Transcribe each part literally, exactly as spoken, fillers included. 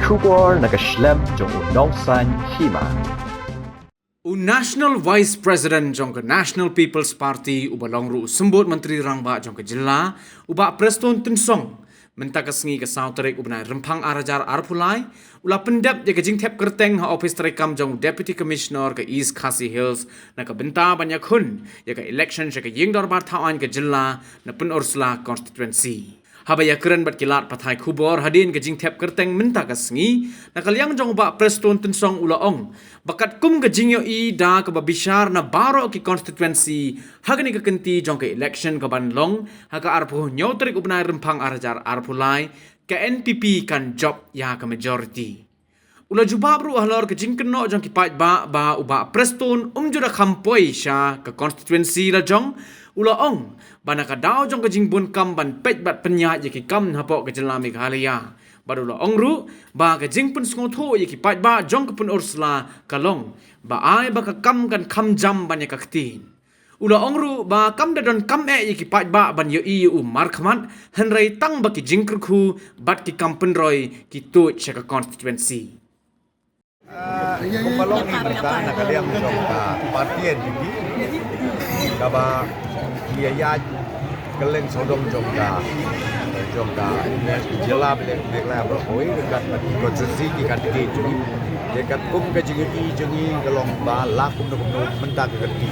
Khubor na ka shlem jong u Nongsaiñ Hima. U National Vice President jong ka National People's Party uba long ruh u symbud Myntri Rangbah jong ka jylla, u Bah Prestone Tynsong, mynta ka sngi ka saw tarik u bnai Rymphang ar hajar arphew lai, u la pyndep ïa ka jingthep kyrteng ha ophis treikam jong u Deputy Commissioner ka East Khasi Hills na ka bynta ban ïakhun ïa ka election sha ka ïing dorbar thaw aiñ ka jylla na Pynursla constituency. Haba ïakren bad ki lad pathai khubor hadien ka jingthep kyrteng mynta ka sngi, na ka liang jong u Bah Prestone Tynsong u la ong ba katkum ka jingïohi da kaba bishar na baroh ki constituency ha kane ka kynti jong ka election kaban long ha ka arphew hynñiew tarik u bnai Rymphang ar hajar arphew lai, ka N P P kan jop ïa ka majority. U la jubab ruh halor ka jingkynnoh jong ki paidbah ba u Bah Prestone um ju da kham poi sha ka constituency la jong, u la ong ba na ka daw jong ka jingbun kam ban peit bad pynïaid ïa ki kam hapoh ka jylla Meghalaya. Bad u la ong ruh ba ka jingpynsngewthuh ïa ki paidbah jong ka Pynursla ka long ba ai ba ka kam kan kham jam ban ïa ka ktien. U la ong ruh ba kam da donkam eh ïa ki paidbah ban ïohi ïa u markhmat, hynrei tang ba ki jingkyrkhu bad ki kam pynroi ki tuid sha ka constituency. Ah, kumba long hi mynta na ka liang jong ka party N P P, kaba ïa ïa kylleng sawdong jong ka, jong ka jylla Meghalaya baroh kawei, ryngkat bad ki constituency ki candidate jong ngi. Te katkum ka jingïohi jong ngi ka long ba la kumno kumno mynta ka kynti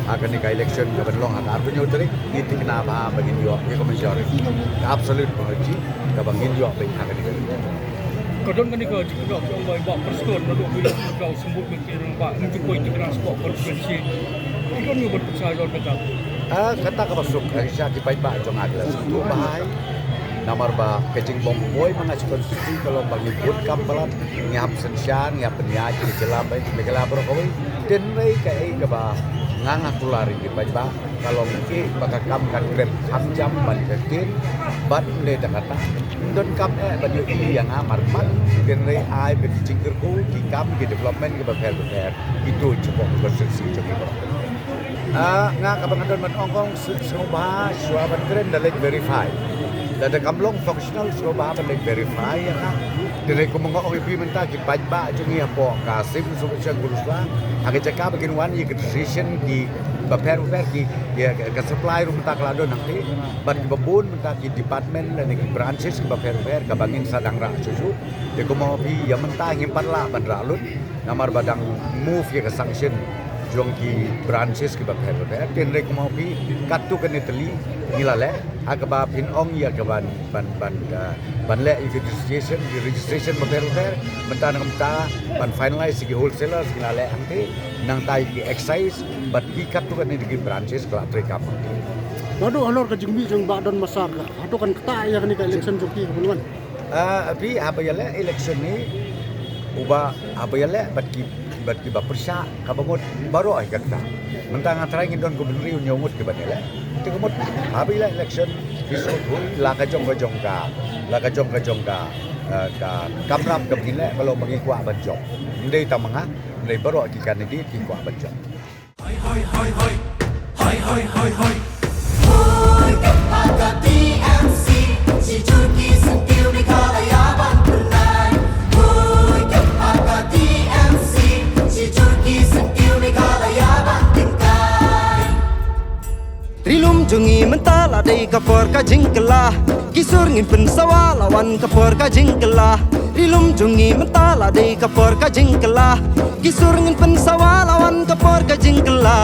ha kane ka election kaban long ha ka arphew hynñiew tarik, ngi thikna bha ba ngin ïoh ïa ka majority, ka absolute majority kaba ngin ïoh beit ha kane ka election. Ka don kane ka jingkynnoh jong u Bah Prestone naduh u la kynnoh symbud Myntri Rangbah, ngin ju poi thikna spot constituency. Ki don ngi ban pynshai don kata. Ah, kata kaba suk, ah, sha ki paidbah jong nga ki la sngewthuh bha hi. Namar ba ka jingbym poi ma nga sha constituency ka long ba ngi bud kam palat, ngi hap synshar, ngi hap pynïaid ïa ka jylla Meghalaya baroh kawei. Hynrei kaei kaba nga nga kular ïa ki paidbah ka long ïa ba ka kam kan kren kham jam ban ïa ka ktien, bad ym dei tang kata, ym donkam eh ban ïohi ïa nga markhmat, hynrei ai ba ki jingkyrkhu, ki kam, ki development kiba pher bapher ki tuid shapoh ka constituency jong ngi baroh. Ah, nga kaba nga don ban ong, ong shu-, sngewbha shuwa ban kren da leit verify. Lada kam long functional sngewbha ban leit verify ïa nga. Te lei kumba nga ong ïa phi mynta ki paidbah jong ngi hapoh ka Civil Disobedience Council ha ka jaka ba kin wan ïa ka decision kiba pher bapher ki, ïa ka, ka supply ruh mynta ka la don hangtei. Bad kiba bun mynta ki department lane ki branches kiba pher bapher kaba ngin sa dang rah shuh shuh. Te kumba phi ïa mynta ngim pat lah ban rah lut. Namar ba dang move ïa ka sanction jong ki branches kiba pher bapher. Te hynrei kumba phi katto katne tylli ngi la leh, ha kaba phin ong ïa ka ban, ban, ban, ah, ban leh ïa ka registration, ïa registration bapher bapher. Mynta na ka mynta ban finalize ïa ki wholesalers ngi la leh hangtei, nangta ïa ki excise bad ki katto katne ki branches ka la treikam hangtei. Naduh halor ka jingmih jong Bah Don Massar ka, hato kan ktah ïa kane ka election jong ki kaba wan? Ah, phi haba ïaleh election ne, uba haba ïaleh bad ki, bad kiba pyrshah kaba mut baroh hi ka ktah. Mynta nga tharai ngi don kumba hynriew hynñiew ngut kiban ïaleh. Te ka mut haba ïaleh election ki sngewthuh la ka jong ka jong ka, la ka jong ka jong ka, eh, ka kamram kaba ngi leh, ka long ba ngi kwah ban jop. Ym dei tang ma nga, hynrei baroh ki candidate ki kwah ban jop. Hoi, hoi, hoi, hoi. Hoi, hoi, hoi, hoi. Hoi, ha ka T M C, shi jur ki syntiew Meghalaya ban pynlait. Hoi, ha ka T M C, shi jur ki syntiew Meghalaya ban tyngkai. Ri lum jong ngi mynta la dei ka por ka jingkylla. Ki sur ngin pynsawa la wan ka por ka jingkylla. Ri lum jong ngi mynta la dei ka por ka jingkylla. Ki sur ngin pynsawa la wan ka por ka jingkylla.